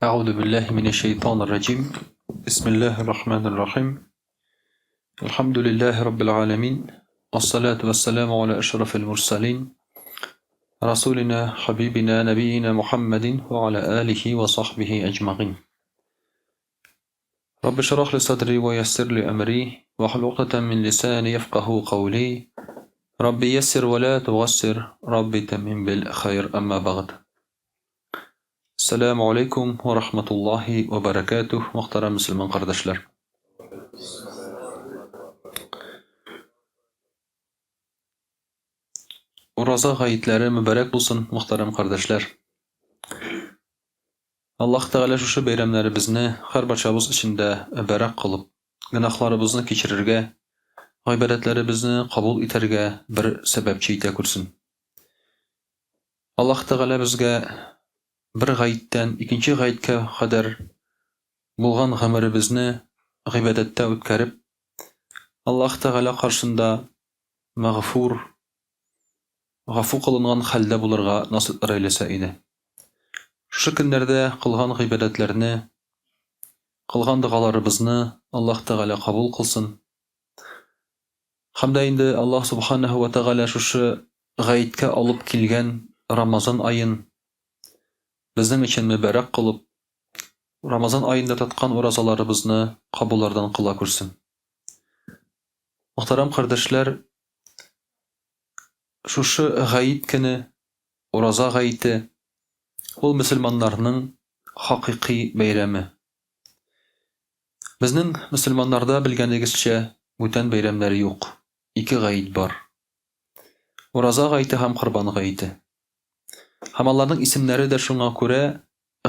أعوذ بالله من الشيطان الرجيم بسم الله الرحمن الرحيم الحمد لله رب العالمين والصلاة والسلام على أشرف المرسلين رسولنا حبيبنا نبينا محمد وعلى آله وصحبه أجمعين رب اشرح لي صدري ويسر لي أمري واحلل عقدة من لساني يفقه قولي ربي يسر ولا تغسر ربي تمم بالخير أما بعد Ассаламу алейкум ва рахматуллахи ва баракатух, мөхтәрәм мөселман кардәшләр. Ураза гаетләре мөбарәк булсын, мөхтәрәм кардәшләр. Аллаһ Тәгалә шушы бәйрәмнәребезне һәрбарчабыз өчен дә мөбарәк кылып, гөнаһларыбызны кичерергә, гыйбадәтләребезне кабул итәргә бер сәбәпче итә күрсен. Аллаһ Тәгалә безгә бер гаеттән икенче гаеткә кадәр булган гомеребезне гыйбадәттә үткәреп, Аллаһ Тәгалә каршында мәгъфур, гафу кылынган хәлдә булырга насыйплар әйләсә иде. Шушы көннәрдә кылган гыйбадәтләрне, кылган догаларыбызны Аллаһ Тәгалә кабул кылсын. Һәм дә инде Аллаһ Субханаһу ва Тәгалә шушы гаеткә алып килгән Рамазан аен безнең өчен мөбарәк кылып, Рамазан аенда тоткан уразаларыбызны кабуллардан кыла күрсен. Мөхтәрәм кардәшләр, шушы гает көне, ураза гаете, ул мөселманнарның хакыйкый бәйрәме. Безнең мөселманнарда, белгәнегезчә, бүтән бәйрәмнәр юк. Ике гает бар. Ураза гаете һәм Корбан гаете. Һәм аларның исемнәре дә шуңа күрә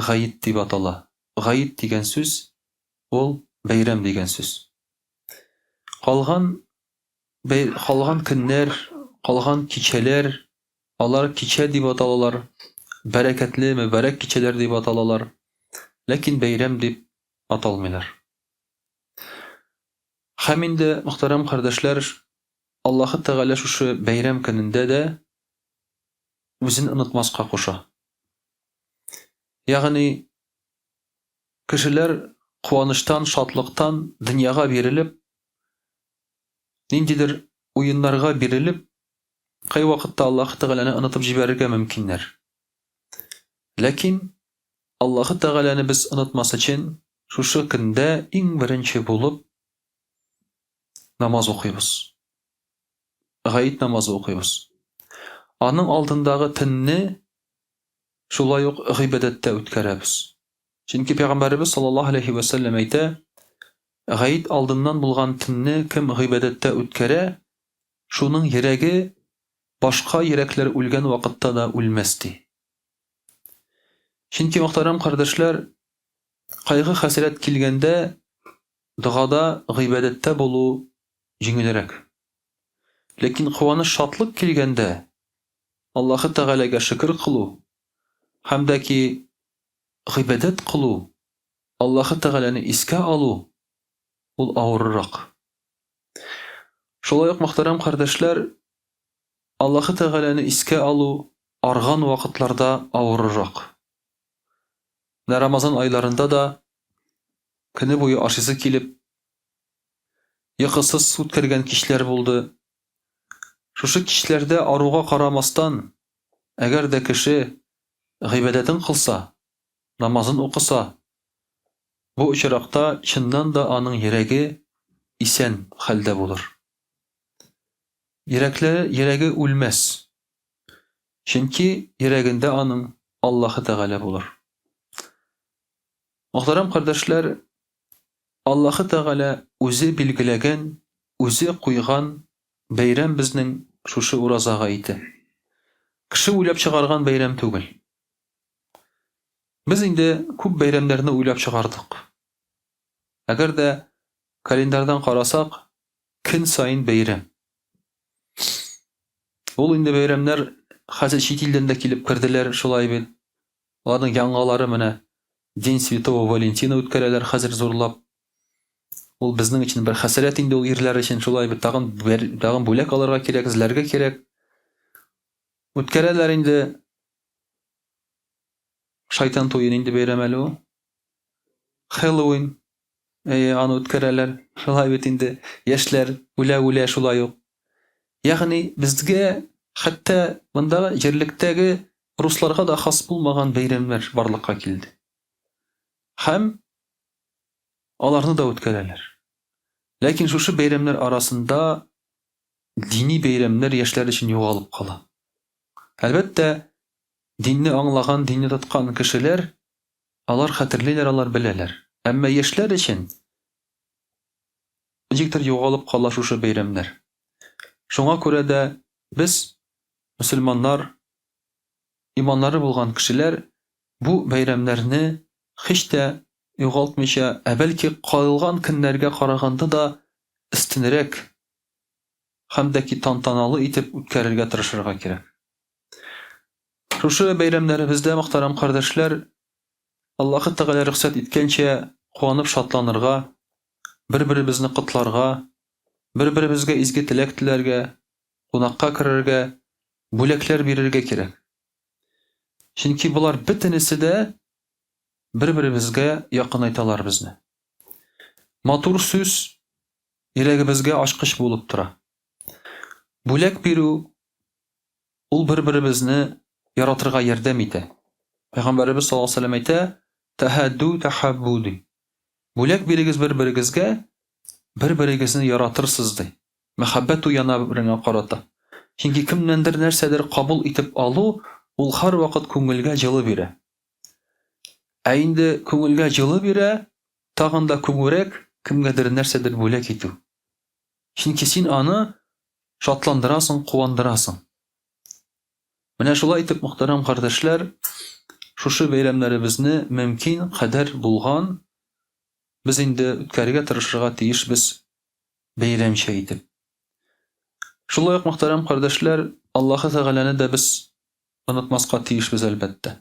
гает дип атала. Гает дигән сүз ул бәйрәм дигән сүз. Калган бәй, калган көннәр, калган кичәләр, алар кичә дип аталалар, бәрәкәтле, мөбарәк кичәләр дип аталалар. Ләкин бәйрәм дип аталмыйлар. Һәм инде, мөхтәрәм кардәшләр, Аллаһы Тәгалә шушы бәйрәм көнендә дә үзен онытмаска куша. Ягъни кешеләр куаныштан, шатлыктан дөньяга бирелеп, ниндидер уеннарга бирелеп, кайвакытта Аллаһы Тәгаләне онытып җибәрергә мөмкиннәр. Ләкин Аллаһы Тәгаләне без онытмас өчен шушы көндә иң беренче булып намаз укыйбыз. Гает намазы укыйбыз. Аның алдындагы төнне шулай ук гыйбадәттә үткәрәбез. Чөнки Пәйгамбәребез саллаллаһу алейһи вә сәлләм әйтә, Гает алдыннан булган төнне кем гыйбадәттә үткәрә, шуның йөрәге башка йөрәкләр үлгән вакытта да үлмәс, ди. Чөнки, мөхтәрәм кардәшләр, кайгы-хәсрәт килгәндә догада, гыйбадәттә булу җиңелрәк. Ләкин куаныч-шатлык килгәндә Аллаһы Тәгаләгә шөкер кылу һәм дә ки гыйбадәт кылу, Аллаһы Тәгаләне искә алу ул авыррак. Шулай ук, мөхтәрәм кардәшләр, Аллаһы Тәгаләне искә алу арган вакытларда авыррак. Менә Рамазан айларында да көне буе ашыйсы килеп, йокысыз үткәргән кичләр булды. Шушы кичләрдә аруга карамастан, әгәр дә кеше гыйбадәтен кылса, намазын укыса, бу очракта чыннан да аның йөрәге исән хәлдә булыр. Йөрәкләре, йөрәге үлмәс. Чөнки йөрәгендә аның Аллаһы Тәгалә булыр. Мөхтәрәм кардәшләр, Аллаһы Тәгалә үзе билгеләгән, үзе куйган бәйрәм безнең шушы ураза гаете. Кеше уйлап чыгарган бәйрәм түгел. Без инде күп бәйрәмнәрне уйлап чыгардык. Әгәр дә календарьдан карасак, Көн саен бәйрәм. Ул инде бәйрәмнәр хәзер чит илдән дә килеп керделәр, шулай бит. Аларның яңалары менә День Святого Валентина үткәрәләр хәзер зурлап. Ул безнең өчен бер хәсрәт инде ул ирләр өчен, шулай бит. Тагын тагын бүләк алырга кирәк, эзләргә кирәк. Үткәрәләр инде шайтан туе нинди бәйрәм әле ул? Хэллоуин, әйе, аны үткәрәләр. Шулай бит инде, яшьләр үлә-үлә шулай ук. Ягъни безгә хәтта мондагы җирлектәге русларга да хас булмаган бәйрәмнәр барлыкка килде. Һәм аларны да үткәрәләр. Ләкин шушы бәйрәмнәр арасында дини бәйрәмнәр яшьләр өчен югалып кала. Әлбәттә, динне аңлаган, динне тоткан кешеләр алар хәтерлиләр, алар беләләр. Әмма яшьләр өчен ничектер югалып кала шушы бәйрәмнәр. Шуңа күрә дә без, мөселманнар, иманнары булган кешеләр, бу бәйрәмнәрне һич тә югалтмыйча, ә бәлки калган көннәргә караганда да өстенрәк һәм дә ки тантаналы итеп үткәрергә тырышырга кирәк. Шушы бәйрәмнәребездә, мөхтәрәм кардәшләр, Аллаһы Тәгалә рөхсәт иткәнчә куанып шатланырга, бер-беребезне котларга, бер-беребезгә изге теләк теләргә, кунакка керергә, бүләкләр бирергә кирәк. Чөнки болар бөтенесе дә бер-беребезгә якынайталар безне. Матур сүз йөрәгебезгә ачкыч булып тора. Бүләк бирү ул бер-беребезне яратырга ярдәм итә. Пәйгамбәребез саллаллаһу алейһи вәсәлләм әйтә, "Тәһәдду тәхәббу" ди. Бүләк бирегез бер-берегезгә, бер-берегезне яратырсыз ди. Мәхәббәт уяна береңә карата. Чөнки кемнәндер нәрсәдер кабул итеп алу, ул һәрвакыт күңелгә җылы бирә. Ә инде күңелгә җылы бирә, тагын да күбрәк кемгәдер нәрсәдер бүләк итү. Чөнки син аны шатландырасың, куандырасың. Менә шулай итеп, мөхтәрәм кардәшләр, шушы бәйрәмнәребезне мөмкин кадәр булган без инде үткәрергә тырышырга тиешбез бәйрәмчә итеп. Шулай ук, мөхтәрәм кардәшләр, Аллаһы Тәгаләне дә без онытмаска тиешбез, әлбәттә.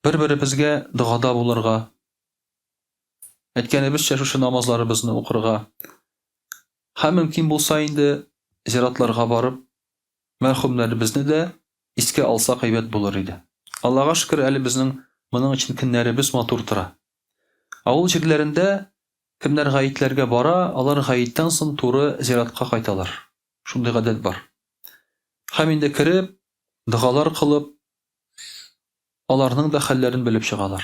Бер-беребезгә догада булырга, әйткәнебезчә, шушы намазларыбызны укырга һәм мөмкин булса инде зиратларга барып, мәрхүмнәребезне дә искә алсак әйбәт булыр иде. Аллага шөкер, әле безнең моның өчен көннәребез матур тора. Авыл җирләрендә кемнәр гаетләргә бара, алар гаеттән соң туры зиратка кайталар. Шундый гадәт бар. Һәм инде кереп, догалар кылып, аларның да хәлләрен белеп чыгалар.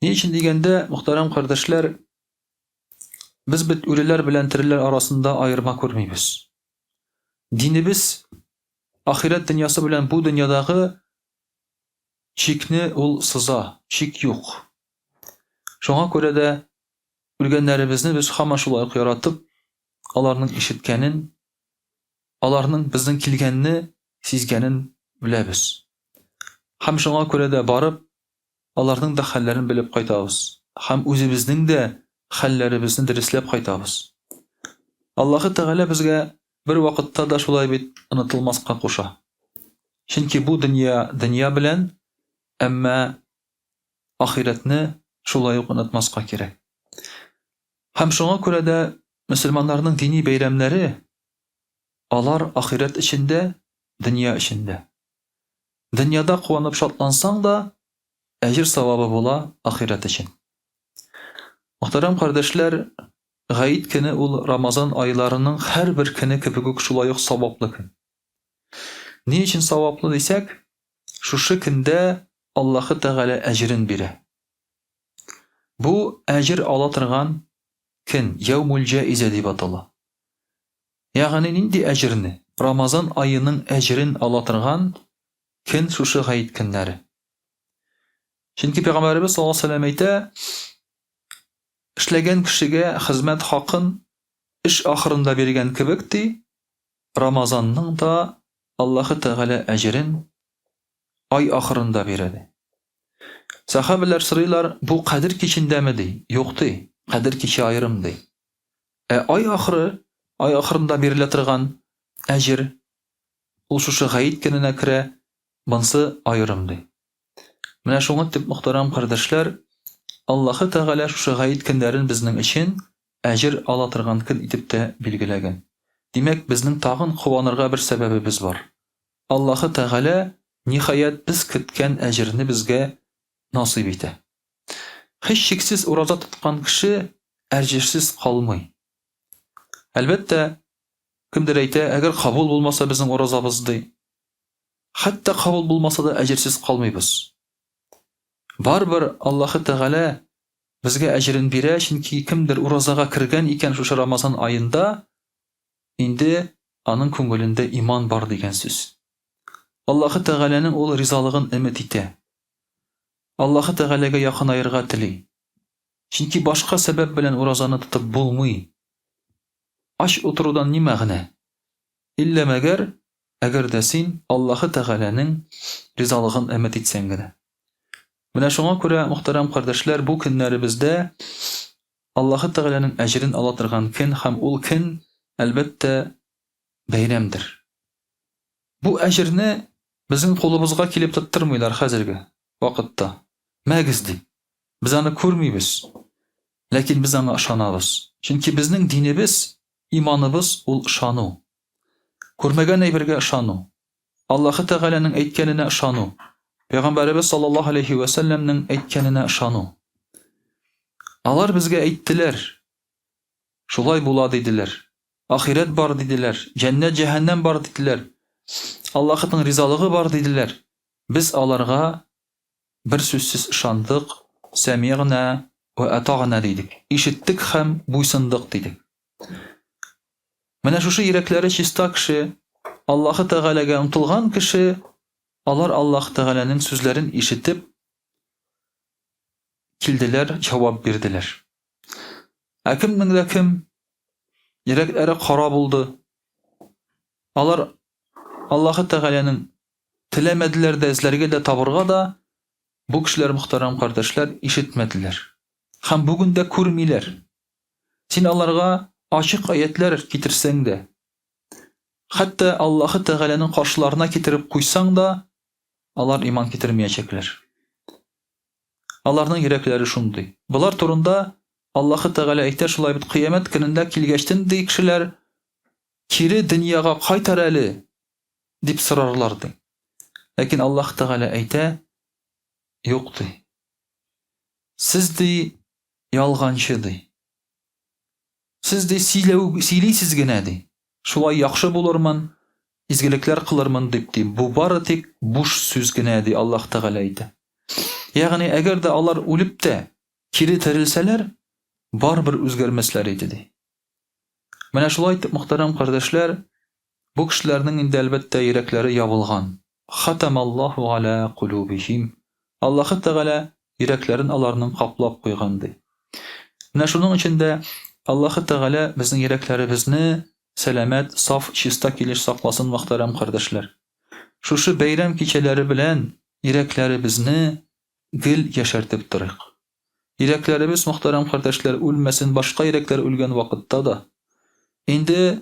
Ни өчен дигәндә, мөхтәрәм кардәшләр, без бит үлеләр белән тереләр арасында аерма күрмибез. Динебез ахирәт дөньясы белән бу дөньядагы чикне ул сыза, чик юк. Шуңа күрә дә үлгәннәребезне без һаман шулай ук яратып, аларның ишеткәнен, аларның безнең килгәнне сизгәнен беләбез. Һәм шуңа күрә дә барып, аларның да хәлләрен белеп кайтабыз һәм үзебезнең дә хәлләребезне дөресләп кайтабыз. Аллаһы Тәгалә безгә бер вакытта да шулай бит онытылмаска куша. Чөнки бу дөнья дөнья белән, әмма ахирәтне шулай ук онытмаска кирәк. Һәм шуңа күрә дә мөселманнарның дини бәйрәмнәре алар ахирәт өчен дә, дөнья өчен дә. Дөньяда куанып шатлансаң да, әҗер савабы була ахирәт өчен. Мөхтәрәм кардәшләр, Гает көне ул Рамазан айларының һәрбер көне кебек үк шулай ук саваплы көн. Ни өчен саваплы дисәк, шушы көндә Аллаһы Тәгалә әҗерен бирә. Бу әҗер ала торган көн, яумул җаизә дип атала. Ягъни нинди әҗерне? Рамазан аеның әҗерен ала торган көн шушы гает көннәре. Чөнки Пәйгамбәребез саллаллаһу алейһи вәсәлләм әйтә, эшләгән кешегә хезмәт хакын эш ахырында биргән кебек ди, Рамазанның да Аллаһы Тәгалә әҗерен ай ахырында бирә ди. Сәхабәләр сорыйлар, бу Кадер кичендәме ди? Юк ди, Кадер киче аерым ди. Ә ай ахыры, ай ахырында бирелә торган әҗер, ул шушы гает көненә керә, монсы аерым ди. Менә шуңа дип, мөхтәрәм кардәшләр, Аллаһы Тәгалә шушы гает көннәрен безнең өчен әҗер ала торган көн итеп тә билгеләгән. Димәк, безнең тагын куанырга бер сәбәбебез бар. Аллаһы Тәгалә, ниһаять, без көткән әҗерне безгә насыйп итә. Һичшиксез ураза тоткан кеше әҗерсез калмый. Әлбәттә, кемдер әйтә, әгәр кабул булмаса безнең уразабыз ди. Хәтта кабул булмаса да әҗерсез калмыйбыз. Барыбер Аллаһы Тәгалә безгә әҗерен бирә, чөнки кемдер уразага кергән икән шушы Рамазан аенда, инде аның күңелендә иман бар дигән сүз. Аллаһы Тәгаләнең ул ризалыгын өмет итә. Аллаһы Тәгаләгә якынаерга тели. Чөнки башка сәбәп белән уразаны тотып булмый. Ач утырудан ни мәгънә? Иллә мәгәр, әгәр дә син Аллаһы Тәгаләнең ризалыгын өмет итсәң генә. Менә шуңа күрә, мөхтәрәм кардәшләр, бу көннәребездә Аллаһы Тәгаләнең әҗерен ала торган көн һәм ул көн, әлбәттә, бәйрәмдер. Бу әҗерне безнең кулыбызга килеп тоттырмыйлар хәзерге вакытта. Мәгез дип. Без аны күрмибез. Ләкин без аңа ышанабыз. Чөнки безнең динебез, иманыбыз ул ышану. Күрмәгән әйбергә ышану. Аллаһы Тәгаләнең әйткәненә ышану. Пәйгамбәребез саллаллаһу алейхи вә сәлләмнең әйткәненә ышану. Алар безгә әйттеләр. Шулай була диделәр. Ахирәт бар диделәр, җәннәт, җәһәннәм бар диделәр. Аллаһының ризалыгы бар диделәр. Без аларга бер сүзсез ышандык, сәмигънә вә атагънә дидек. Ишеттек һәм буйсындык дидек. Менә шушы йөрәкләре чиста кеше, Аллаһы Тәгаләгә омтылган кеше, алар Аллаһ Тәгаләнең сүзләрен ишетеп килделәр, җавап бирделәр. Ә кемнең дә кем йөрәкләре кара булды. Алар Аллаһы Тәгаләнең теләмәделәр дә эзләргә дә табырга да бу кешеләр мөхтәрәм кардәшләр ишетмәделәр. Һәм бүген дә күрмиләр. Син аларга ачык аятләр китерсәң дә, хәтта Аллаһы Тәгаләнең каршыларына китереп куйсаң да, алар иман китермәячәкләр. Аларның йөрәкләре шундый. Болар турында Аллаһы Тәгалә әйтә, шулай бит кыямәт көнендә килгәчтен ди кешеләр кире дөньяга кайтар әле дип сорарлар ди. Ләкин Аллаһ Тәгалә әйтә, юк ди. Сез ди ялганчы ди. Сез ди сөйләү сөйлисез генә ди. Шулай яхшы булырмын, изгелекләр кылырмын дип ди. Бу бары тик буш сүз генә ди Аллаһ Тәгалә әйтә. Ягъни әгәр дә алар үлеп тә кире терелсәләр, барыбер үзгәрмәсләр иде ди. Менә шулай итеп, мөхтәрәм кардәшләр, бу кешеләрнең инде әлбәттә йөрәкләре ябылган. Хатамаллаһу аля кулубихим. Аллаһы Тәгалә йөрәкләрен аларның каплап куйган ди. Менә шуның өчен дә Аллаһы Тәгалә безнең йөрәкләребезне сәламәт, саф, чиста килеш сакласын, мөхтәрәм кардәшләр. Шушы бәйрәм кичәләре белән йөрәкләребезне гел яшәртеп торыйк. Йөрәкләребез, мөхтәрәм кардәшләр, үлмәсен, башка йөрәкләр үлгән вакытта да. Инде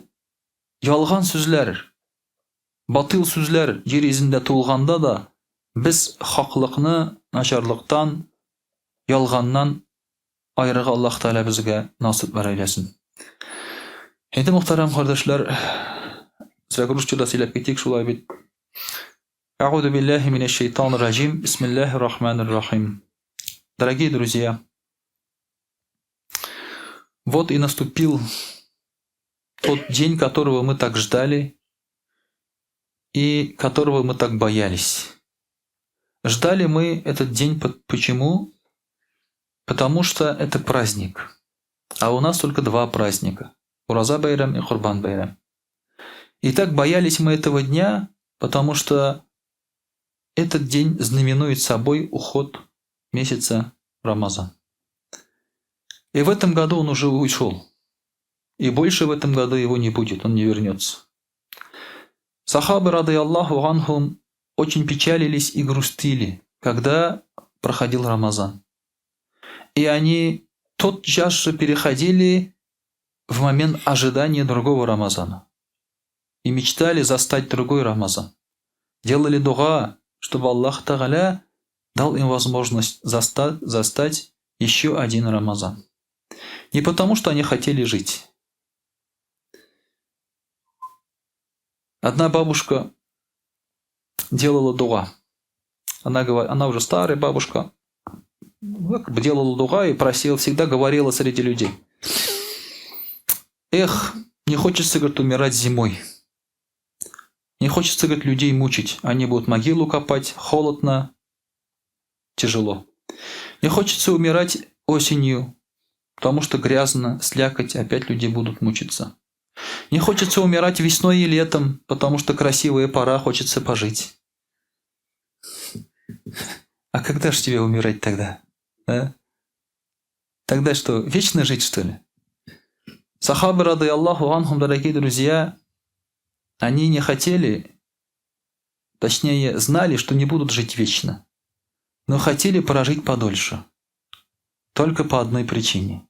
ялган сүзләр, Батыйл сүзләр җир йөзендә тулганда да, без хаклыкны начарлыктан, ялганнан аерырга Аллаһ Тәгалә безгә насыйплар әйләсен. Инде, мөхтәрәм кардәшләр, әзрәк русча да сөйләп китик, шулай бит. Әгъузу биллаһи минәш шайтанир раҗим. Бисмиллаһир рахманир рахим. Дорогие друзья, вот и наступил тот день, которого мы так ждали и которого мы так боялись. Ждали мы этот день почему? Потому что это праздник. А у нас только два праздника. Ураза Байрам и Курбан Байрам. И так боялись мы этого дня, потому что этот день знаменует собой уход месяца Рамазан. И в этом году он уже ушел. И больше в этом году его не будет, он не вернется. Сахабы, рады Аллаху анхум, очень печалились и грустили, когда проходил Рамазан. И они тотчас же переходили в момент ожидания другого Рамазана. И мечтали застать другой Рамазан. Делали дуга, чтобы Аллах Тагаля дал им возможность застать, застать еще один Рамазан. Не потому, что они хотели жить. Одна бабушка делала дуга. Она говорит, она уже старая бабушка. Делала дуга и просила, всегда говорила среди людей. Эх, не хочется, говорит, умирать зимой. Не хочется, говорит, людей мучить. Они будут могилу копать, холодно, тяжело. Не хочется умирать осенью, потому что грязно, слякоть, опять люди будут мучиться. Не хочется умирать весной и летом, потому что красивая пора, хочется пожить. А когда же тебе умирать тогда? Да? Тогда что, вечно жить, что ли? Сахабы, рады Аллаху анхум, дорогие друзья, они не хотели, точнее, знали, что не будут жить вечно, но хотели прожить подольше. Только по одной причине.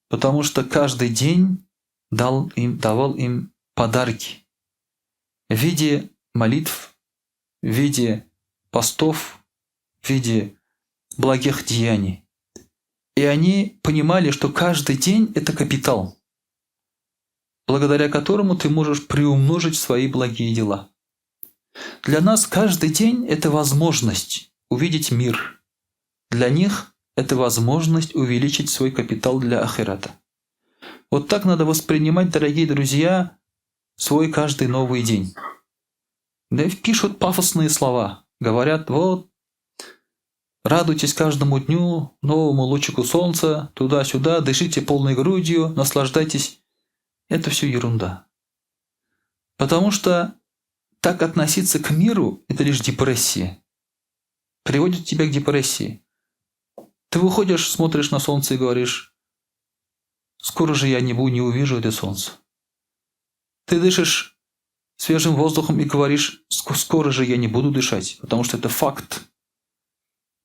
Потому что каждый день давал им подарки в виде молитв, в виде постов, в виде благих деяний. И они понимали, что каждый день – это капитал, благодаря которому ты можешь приумножить свои благие дела. Для нас каждый день – это возможность увидеть мир. Для них это возможность увеличить свой капитал для ахирата. Вот так надо воспринимать, дорогие друзья, свой каждый новый день. Да, пишут пафосные слова, говорят, вот, радуйтесь каждому дню, новому лучику солнца, туда-сюда, дышите полной грудью, наслаждайтесь. Это все ерунда. Потому что так относиться к миру – это лишь депрессия. Приводит тебя к депрессии. Ты выходишь, смотришь на солнце и говоришь, скоро же я не увижу это солнце. Ты дышишь свежим воздухом и говоришь, скоро же я не буду дышать, потому что это факт.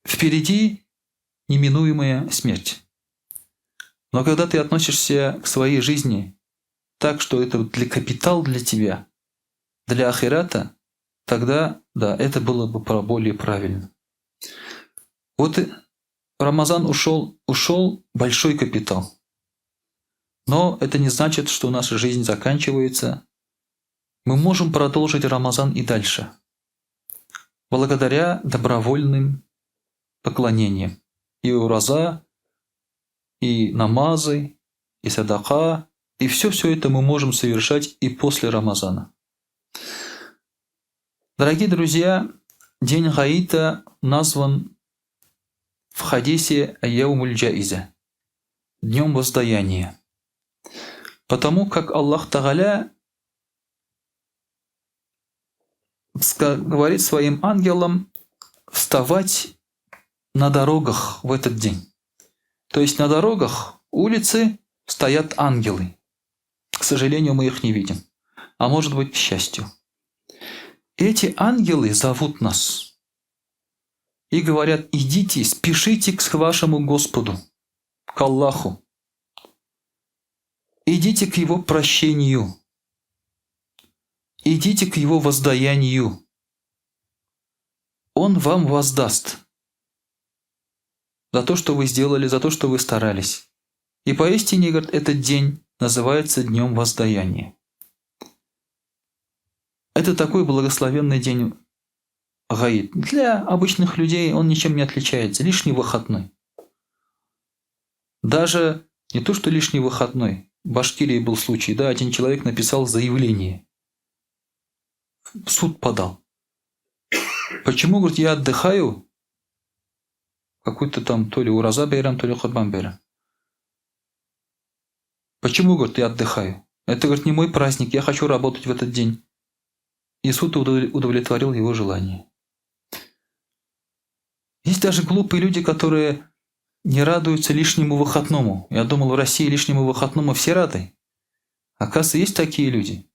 Впереди неминуемая смерть. Но когда ты относишься к своей жизни так, что это для капитал для тебя, для ахирата, тогда, да, это было бы более правильно. Вот Рамазан ушел большой капитал. Но это не значит, что наша жизнь заканчивается. Мы можем продолжить Рамазан и дальше. Благодаря добровольным поклонениям. И ураза, и намазы, и садака, и все это мы можем совершать и после Рамазана. Дорогие друзья, день Гаита назван в хадисе Яумуль Джаиза, днем воздаяния. Потому как Аллах Тагаля говорит своим ангелам вставать на дорогах в этот день. То есть на дорогах улицы стоят ангелы. К сожалению, мы их не видим. А может быть, к счастью. Эти ангелы зовут нас и говорят: идите, спешите к вашему Господу, к Аллаху. Идите к Его прощению. Идите к Его воздаянию. Он вам воздаст за то, что вы сделали, за то, что вы старались. И поистине, говорит, этот день называется днем воздаяния. Это такой благословенный день Гаид. Для обычных людей он ничем не отличается. Лишний выходной. Даже не то, что лишний выходной. В Башкирии был случай, да, один человек написал заявление. В суд подал. Почему, говорит, я отдыхаю? Какой-то там то ли Ураза Байрам, то ли Курбан Байрам. Почему, говорит, я отдыхаю? Это, говорит, не мой праздник, я хочу работать в этот день. И суд удовлетворил его желание. Есть даже глупые люди, которые не радуются лишнему выходному. Я думал, в России лишнему выходному все рады. Оказывается, есть такие люди.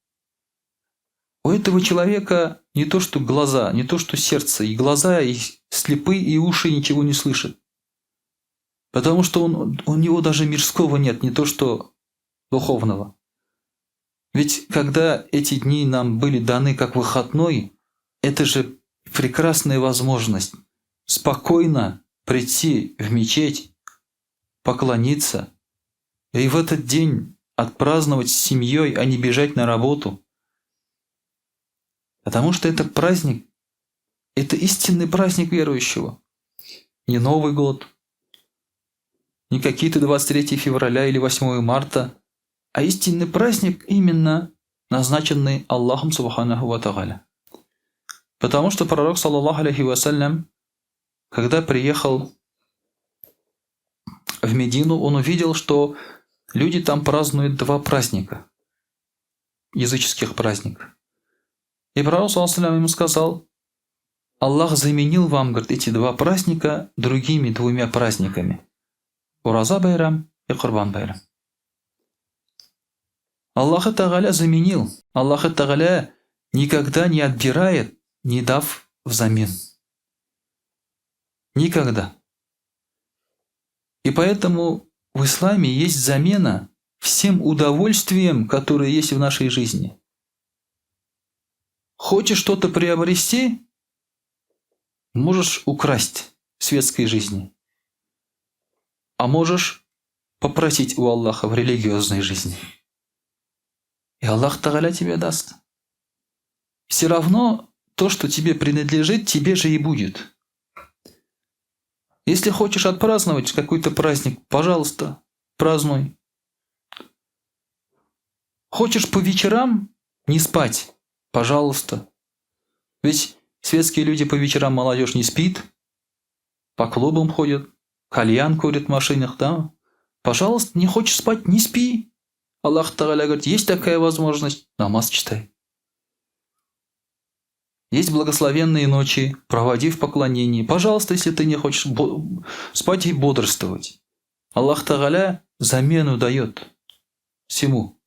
У этого человека не то что глаза, не то что сердце, и глаза, и слепы, и уши ничего не слышат. Потому что у него даже мирского нет, не то что духовного. Ведь когда эти дни нам были даны как выходной, это же прекрасная возможность спокойно прийти в мечеть, поклониться и в этот день отпраздновать с семьей, а не бежать на работу. Потому что это праздник, это истинный праздник верующего. Не Новый год, Не какие-то 23 февраля или 8 марта, а истинный праздник именно назначенный Аллахом Субханаху Ва Тагаля. Потому что пророк, саллаллаху алейхи вассалям, когда приехал в Медину, он увидел, что люди там празднуют два праздника, языческих праздника. И пророк, саллаллаху ему сказал, Аллах заменил вам, говорит, эти два праздника другими двумя праздниками. Ураза Байрам и Курбан Байрам. Аллах Тагаля заменил. Аллах Тагаля никогда не отбирает, не дав взамен. Никогда. И поэтому в исламе есть замена всем удовольствиям, которые есть в нашей жизни. Хочешь что-то приобрести, можешь украсть в светской жизни, а можешь попросить у Аллаха в религиозной жизни. И Аллах Тагаля тебе даст. Все равно то, что тебе принадлежит, тебе же и будет. Если хочешь отпраздновать какой-то праздник, пожалуйста, празднуй. Хочешь по вечерам не спать, пожалуйста. Ведь светские люди по вечерам молодежь не спит, по клубам ходят, кальян курят в машинах, да? Пожалуйста, не хочешь спать, не спи. Аллах Тагаля говорит, есть такая возможность, намаз читай. Есть благословенные ночи, проводи в поклонении. Пожалуйста, если ты не хочешь спать и бодрствовать. Аллах Тагаля замену дает всему.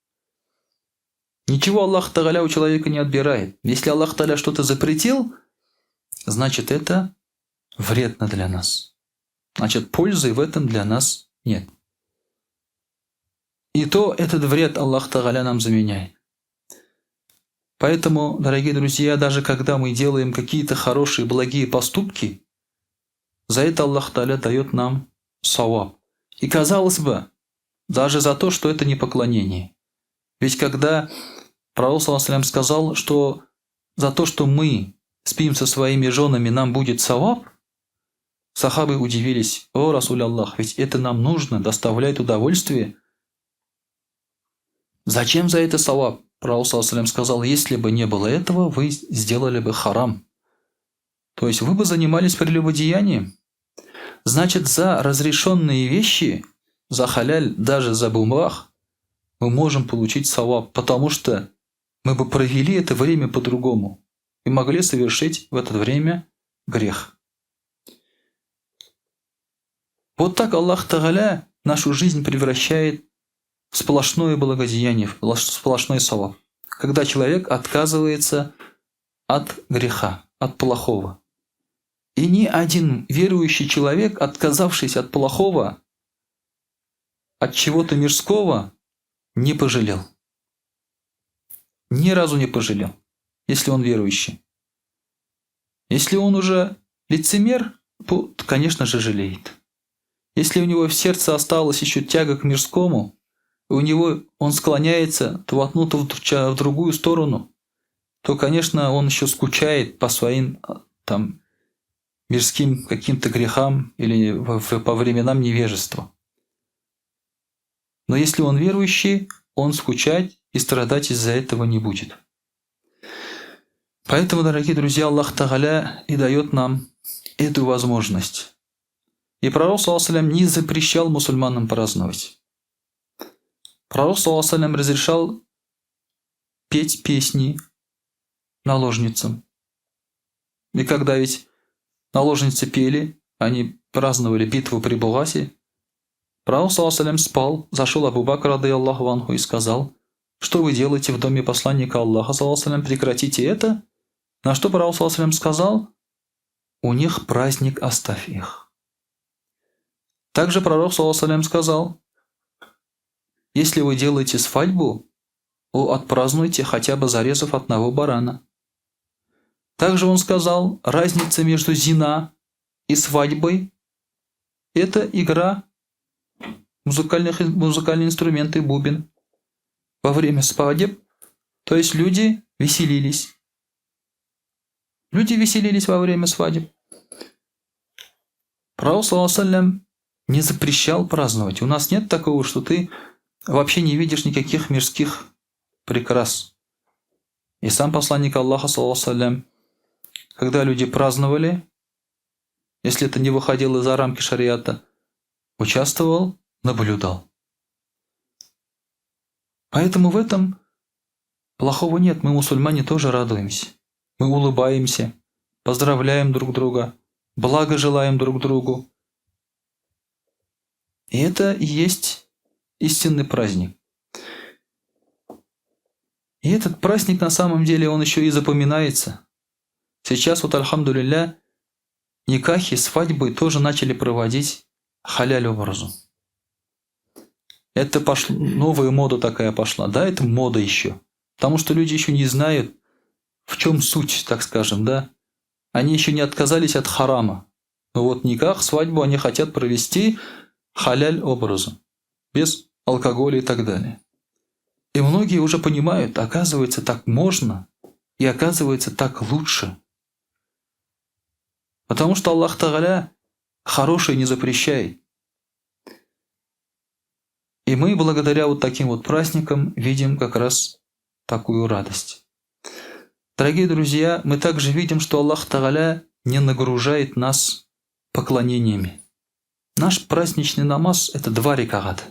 Ничего Аллах Тагаля у человека не отбирает. Если Аллах Тагаля что-то запретил, значит это вредно для нас. Значит, пользы в этом для нас нет. И то этот вред Аллах Тагаля нам заменяет. Поэтому, дорогие друзья, даже когда мы делаем какие-то хорошие, благие поступки, за это Аллах Тааля дает нам саваб. И казалось бы, даже за то, что это не поклонение. Ведь когда Пророк, саллаллаху алейхи сказал, что за то, что мы спим со своими женами, нам будет саваб, сахабы удивились: «О, Расуль Аллах, ведь это нам нужно, доставляет удовольствие. Зачем за это саваб?» Пророк, саллаллаху алейхи сказал: если бы не было этого, вы сделали бы харам. То есть вы бы занимались прелюбодеянием. Значит, за разрешенные вещи, за халяль, даже за бумах, мы можем получить саваб, потому что мы бы провели это время по-другому и могли совершить в это время грех. Вот так Аллах Тагаля нашу жизнь превращает в сплошное благодеяние, в сплошной саваб. Когда человек отказывается от греха, от плохого. И ни один верующий человек, отказавшись от плохого, от чего-то мирского, не пожалел. Ни разу не пожалел, если он верующий. Если он уже лицемер, то, конечно же, жалеет. Если у него в сердце осталась еще тяга к мирскому, у него он склоняется то в одну, то в другую сторону, то, конечно, он еще скучает по своим там мирским каким-то грехам или по временам невежества. Но если он верующий, он скучать и страдать из-за этого не будет. Поэтому, дорогие друзья, Аллах Тагаля и дает нам эту возможность. И пророк, саллаллаху алейхи ва саллям, не запрещал мусульманам праздновать. Пророк, саллаллаху алейхи ва саллям, разрешал петь песни наложницам. И когда ведь наложницы пели, они праздновали битву при Бугасе, пророк, саллаллаху алейхи ва саллям, спал, зашел Абу Бакр, радыяллаху анху, и сказал: что вы делаете в доме посланника Аллаха, саллаллаху алейхи ва саллям, прекратите это. На что пророк, саллаллаху алейхи ва саллям, сказал: у них праздник, оставь их. Также пророк, саллаллаху алейхи ва саллям, сказал: если вы делаете свадьбу, отпразднуйте, хотя бы зарезав одного барана. Также он сказал: разница между зина и свадьбой – это игра музыкальные инструменты, бубен. Во время свадеб, то есть люди веселились. Люди веселились во время свадеб. Пророк, саллаллаху алейхи ва саллям, не запрещал праздновать. У нас нет такого, что ты вообще не видишь никаких мирских прикрас. И сам посланник Аллаха, саллаллаху когда люди праздновали, если это не выходило за рамки шариата, участвовал, наблюдал. Поэтому в этом плохого нет. Мы, мусульмане, тоже радуемся. Мы улыбаемся, поздравляем друг друга, благо желаем друг другу. И это и есть истинный праздник. И этот праздник на самом деле, он еще и запоминается. Сейчас вот, альхамдулилля, никахи, свадьбы тоже начали проводить халяль образу. Это пошло, новая мода такая пошла. Да, это мода еще. Потому что люди еще не знают, в чем суть, так скажем, да. Они еще не отказались от харама. Но вот никах, свадьбу они хотят провести халяль образом, без алкоголя и так далее. И многие уже понимают, оказывается, так можно, и оказывается, так лучше. Потому что Аллах Тагаля хорошее не запрещает. И мы благодаря вот таким вот праздникам видим как раз такую радость. Дорогие друзья, мы также видим, что Аллах Тагаля не нагружает нас поклонениями. Наш праздничный намаз – это два рекагата.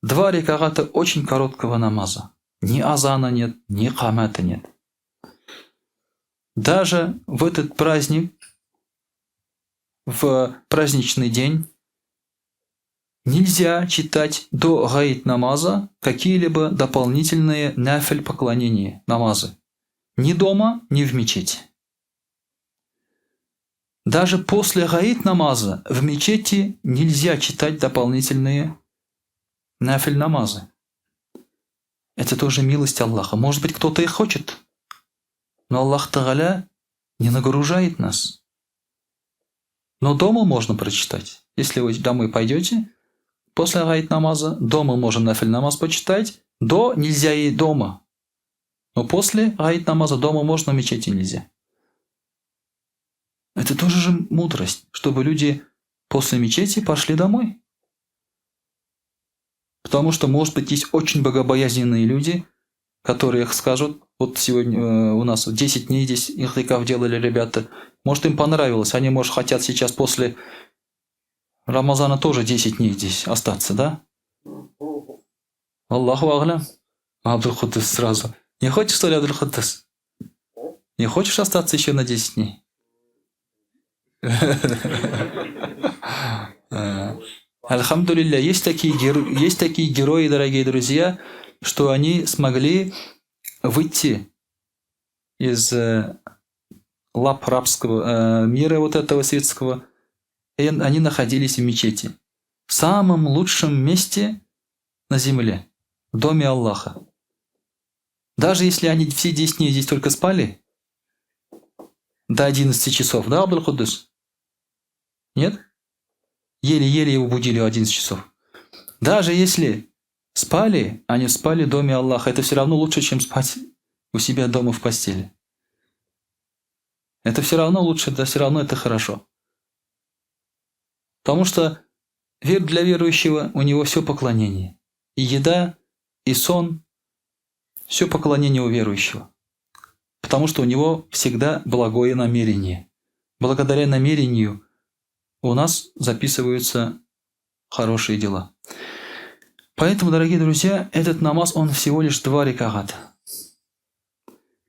Два рекагата очень короткого намаза. Ни азана нет, ни камата нет. Даже в этот праздник, в праздничный день, нельзя читать до гаид намаза какие-либо дополнительные нафиль поклонения, намазы. Ни дома, ни в мечети. Даже после гаид намаза в мечети нельзя читать дополнительные нафиль намазы. Это тоже милость Аллаха. Может быть, кто-то и хочет, но Аллах Тагаля не нагружает нас. Но дома можно прочитать. Если вы домой пойдете, после гаид намаза, дома можно нафиль намаз почитать, до нельзя и дома. Но после гаид намаза дома можно, в мечети нельзя. Это тоже же мудрость, чтобы люди после мечети пошли домой. Потому что, может быть, есть очень богобоязненные люди, которые скажут, вот сегодня у нас 10 дней здесь ихтикаф делали ребята, может, им понравилось, они, может, хотят сейчас после Рамазана тоже 10 дней здесь остаться, да? Аллаху аглям. Абдул-Худдус сразу. Не хочешь, что ли, Абдул-Худдус? Не хочешь остаться еще на 10 дней? Альхамдулилля, есть такие герои, дорогие друзья, что они смогли выйти из лап рабского мира вот этого светского, и они находились в мечети, в самом лучшем месте на земле, в доме Аллаха. Даже если они все 10 дней здесь только спали, до 11 часов, да, Абдул-Худдус? Нет? Еле-еле его будили в 11 часов. Даже если спали, они спали в доме Аллаха. Это все равно лучше, чем спать у себя дома в постели. Это все равно лучше, да, все равно это хорошо. Потому что для верующего у него все поклонение. И еда, и сон, все поклонение у верующего. Потому что у него всегда благое намерение. Благодаря намерению у нас записываются хорошие дела. Поэтому, дорогие друзья, этот намаз, он всего лишь 2 рекагата.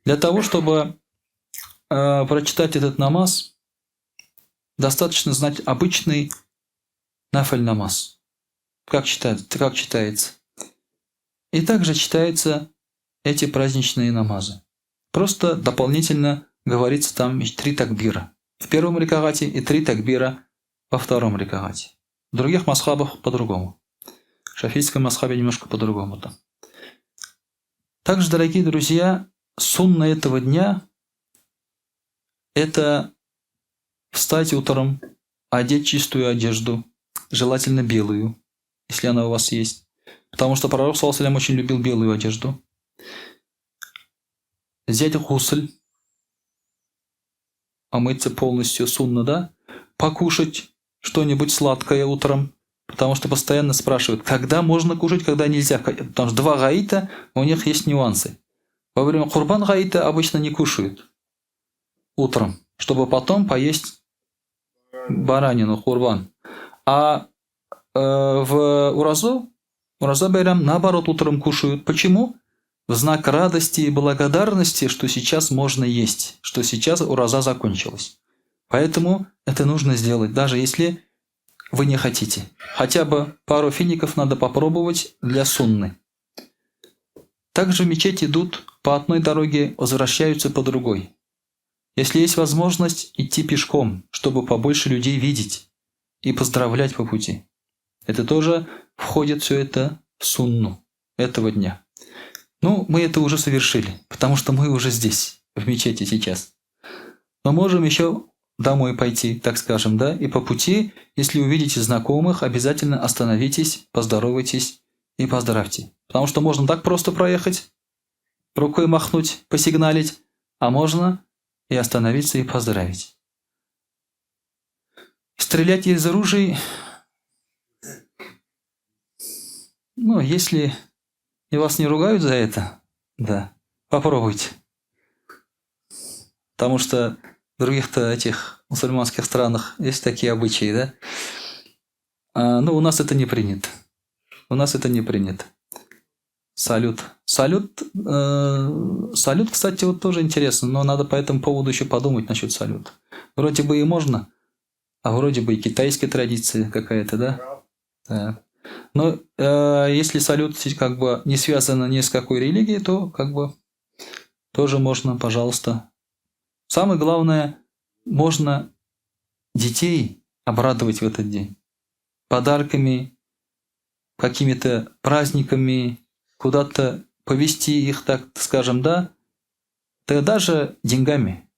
Для того, чтобы прочитать этот намаз, достаточно знать обычный нафаль намаз. Как читается. И также читаются эти праздничные намазы. Просто дополнительно говорится там 3 такбира. В первом рекагате и 3 такбира во втором рекагате. В других мазхабах по-другому. В шафийском мазхабе немножко по-другому там. Также, дорогие друзья, сунна этого дня – это встать утром, одеть чистую одежду, желательно белую, если она у вас есть. Потому что пророк, саллаллаху алейхи ва саллям, очень любил белую одежду. Взять гусль, омыться полностью, сунна, да? Покушать что-нибудь сладкое утром, потому что постоянно спрашивают, когда можно кушать, когда нельзя. Потому что два гаита, у них есть нюансы. Во время Курбан гаита обычно не кушают утром, чтобы потом поесть баранину, курбан. А в Уразу, Ураза Байрам, наоборот, утром кушают. Почему? В знак радости и благодарности, что сейчас можно есть, что сейчас ураза закончилась. Поэтому это нужно сделать, даже если вы не хотите. Хотя бы пару фиников надо попробовать для сунны. Также в мечеть идут по одной дороге, возвращаются по другой. Если есть возможность идти пешком, чтобы побольше людей видеть и поздравлять по пути. Это тоже входит все это в сунну этого дня. Ну, мы это уже совершили, потому что мы уже здесь, в мечети сейчас. Но можем еще домой пойти, так скажем, да, и по пути, если увидите знакомых, обязательно остановитесь, поздоровайтесь и поздравьте. Потому что можно так просто проехать, рукой махнуть, посигналить, а можно и остановиться и поздравить. Стрелять из ружей, ну, если и вас не ругают за это, да, попробуйте. Потому что в других-то этих мусульманских странах есть такие обычаи, да? Ну, у нас это не принято. У нас это не принято. Салют. Салют, салют, кстати, вот тоже интересно, но надо по этому поводу еще подумать насчет салюта. Вроде бы и можно, а вроде бы и китайская традиция какая-то, да? Да. Но если салют как бы не связан ни с какой религией, то как бы тоже можно, пожалуйста. Самое главное, можно детей обрадовать в этот день. Подарками, какими-то праздниками, куда-то повести их, так скажем, да? Да даже деньгами.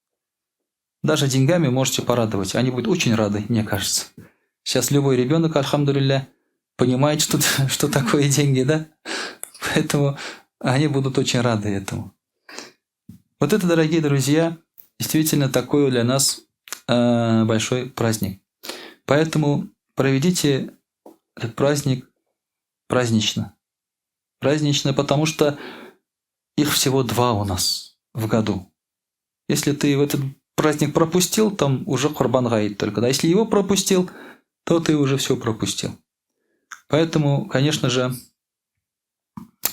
Даже деньгами можете порадовать. Они будут очень рады, мне кажется. Сейчас любой ребенок, альхамдулилля, понимает, что такое деньги, да? Поэтому они будут очень рады этому. Вот это, дорогие друзья, действительно такой для нас большой праздник. Поэтому проведите этот праздник празднично. Празднично, потому что их всего два у нас в году. Если ты в этот праздник пропустил, там уже Курбан Гаид только. Да? Если его пропустил, то ты уже все пропустил. Поэтому, конечно же,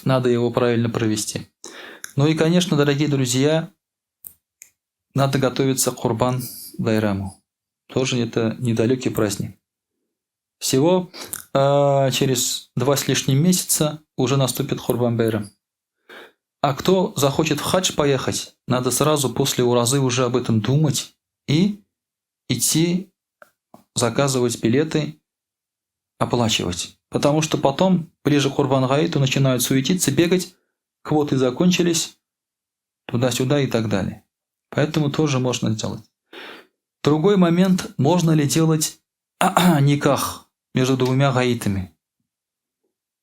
надо его правильно провести. Ну и, конечно, дорогие друзья, надо готовиться к Курбан Байраму. Тоже это недалекий праздник. Всего через 2 с лишним месяца уже наступит Курбан Байрам. А кто захочет в хадж поехать, надо сразу после уразы уже об этом думать и идти заказывать билеты, оплачивать. Потому что потом, ближе к Курбан Гаиту, начинают суетиться, бегать, квоты закончились, туда-сюда и так далее. Поэтому тоже можно сделать. Другой момент, можно ли делать никах между двумя гаитами.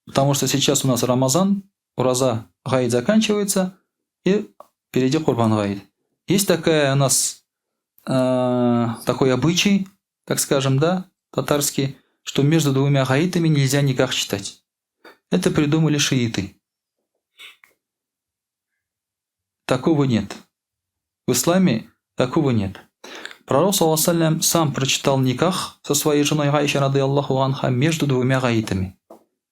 Потому что сейчас у нас Рамазан, ураза гаит заканчивается, и впереди Курбан Гаит. Есть такая у нас такой обычай, так скажем, да, татарский, что между двумя гаитами нельзя никак читать. Это придумали шииты. Такого нет. В исламе такого нет. Пророк, саллаллаху алейхи ва саллям, сам прочитал никах со своей женой Аишей, радыяллаху анха, между двумя гаитами.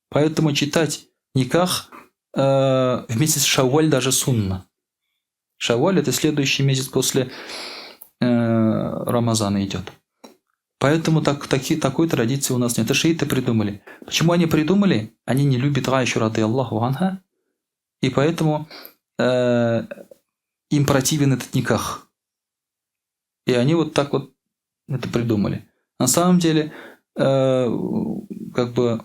Поэтому читать никах в месяц Шавваль даже сунна. Шавваль – это следующий месяц после Рамазана идет. Поэтому такой традиции у нас нет. Это шииты придумали. Почему они придумали? Они не любят Аишу, радыяллаху анха, и поэтому им противен этот никах. И они вот так вот это придумали. На самом деле, как бы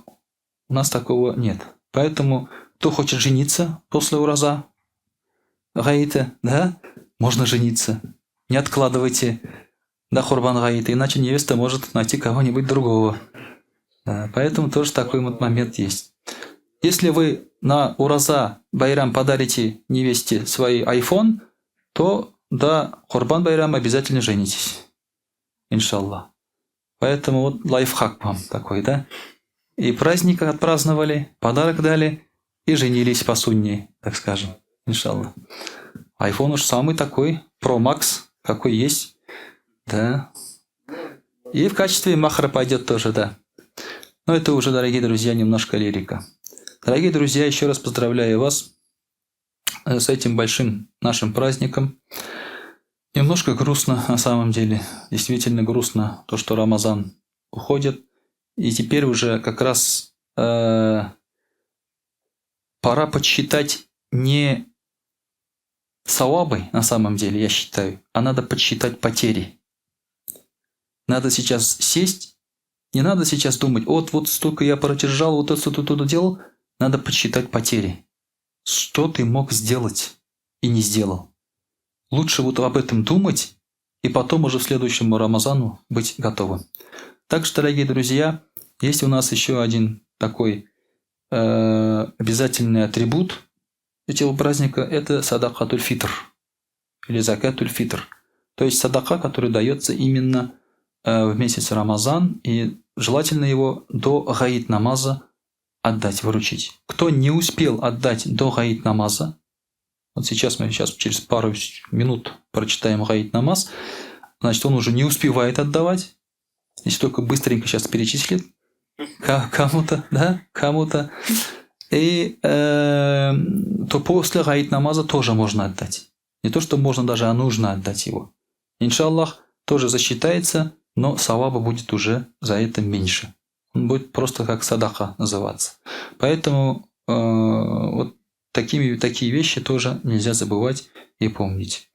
у нас такого нет. Поэтому, кто хочет жениться после ураза гаита, да, можно жениться. Не откладывайте до Курбан гаита, иначе невеста может найти кого-нибудь другого. Да, поэтому тоже такой вот момент есть. Если вы на ураза байрам подарите невесте свой iPhone, то до Курбан байрама обязательно женитесь. Иншаллах. Поэтому вот лайфхак вам такой, да? И праздник отпраздновали, подарок дали, и женились по сунне, так скажем, иншаллах. Айфон уж самый такой, Pro Max, какой есть, да. И в качестве махра пойдет тоже, да. Но это уже, дорогие друзья, немножко лирика. Дорогие друзья, еще раз поздравляю вас с этим большим нашим праздником. Немножко грустно на самом деле, действительно грустно то, что Рамазан уходит. И теперь уже как раз пора подсчитать не савабы, на самом деле, я считаю, а надо подсчитать потери. Надо сейчас сесть, не надо сейчас думать, вот столько я продержал, вот это тут делал. Надо подсчитать потери. Что ты мог сделать и не сделал? Лучше вот об этом думать и потом уже в следующем Рамазану быть готовым. Так что, дорогие друзья, есть у нас еще один такой обязательный атрибут этого праздника – это садакатуль фитр или закатуль фитр. То есть садака, который дается именно в месяц Рамазан, и желательно его до гаид намаза отдать, выручить. Кто не успел отдать до гаид намаза, вот сейчас мы через пару минут прочитаем гаид намаз, значит, он уже не успевает отдавать, если только быстренько сейчас перечислит кому-то, да, кому-то, и то после гаид намаза тоже можно отдать. Не то, что можно даже, а нужно отдать его. Иншаллах, тоже засчитается, но саваба будет уже за это меньше. Он будет просто как садака называться. Поэтому вот такие вещи тоже нельзя забывать и помнить.